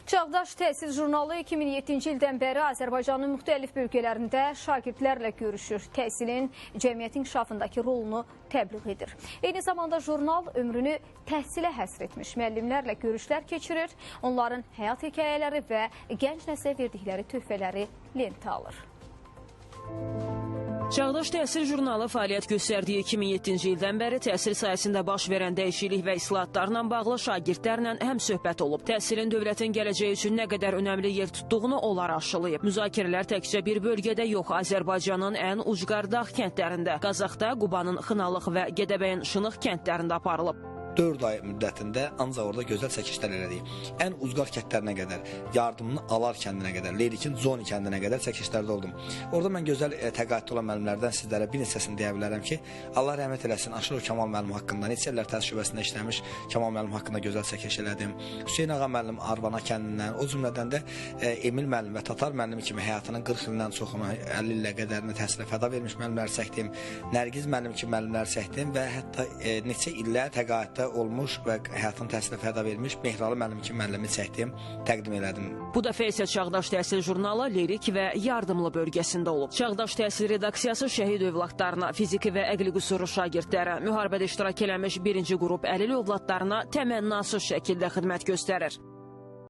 Çağdaş Təhsil jurnalı 2007-ci ildən bəri Azərbaycanın müxtəlif bölgələrində şagirdlərlə görüşür. Təhsilin cəmiyyətin inkişafındakı rolunu təbliğ edir. Eyni zamanda jurnal ömrünü təhsilə həsr etmiş müəllimlərlə görüşlər keçirir. Onların həyat hekayələri və gənc nəslə verdikləri töhfələri lentə alır. Çağdaş Təhsil jurnalı fəaliyyət göstərdiyi 2007-ci ildən bəri təhsil sahəsində baş verən dəyişiklik və islahatlarla bağlı şagirdlərlə həmsöhbət olub. Təhsilin dövlətin gələcəyi üçün nə qədər önəmli yer tutduğunu onlar aşılayıb. Müzakirələr təkcə bir bölgədə yox, Azərbaycanın ən ucqar dağ kəndlərində, Qazaxda, Qubanın Xınalıq və Gədəbəyin Şınıq kəndlərində aparılıb. 4 ay müddətində ancaq orada gözəl çəkilişlər elədik. Ən ucqar kəndlərinə qədər, yardımını Alar kəndinə qədər, Leylikin Zoni kəndinə qədər çəkilişlərdə oldum. Orada mən gözəl təqaüddə olan müəllimlərdən sizlərə bir neçəsini deyə bilərəm ki, Allah rəhmət eləsin, Aşırov Kamal müəllim haqqında, neçə illər təhsil şöbəsində işləmiş Kamal müəllim haqqında gözəl çəkiliş elədim. Hüseyn Ağa müəllim Arvana kəndindən, o cümlədən də Emil müəllim və Tatar müəllim kimi həyatının 40 ildən çoxunu, 50 illə qədərini təhsilə fəda vermiş müəllimlər çəkdim. Nərgiz müəllim kimi müəllimlər çəkdim və hətta neçə illər təqaüddə olmuş və həyatını təhsilə fəda vermiş Mehralı müəllim kimi müəllimi çəkdim, təqdim elədim. Bu dəfə isə Çağdaş Təhsil jurnalı Lerik və Yardımlı bölgəsində olub. Çağdaş Təhsil redaksiyası şəhid övladlarına, fiziki və əqli qüsurlu şagirdlərə, müharibədə iştirak eləmiş birinci qrup əlil övladlarına təmənnasız şəkildə xidmət göstərir.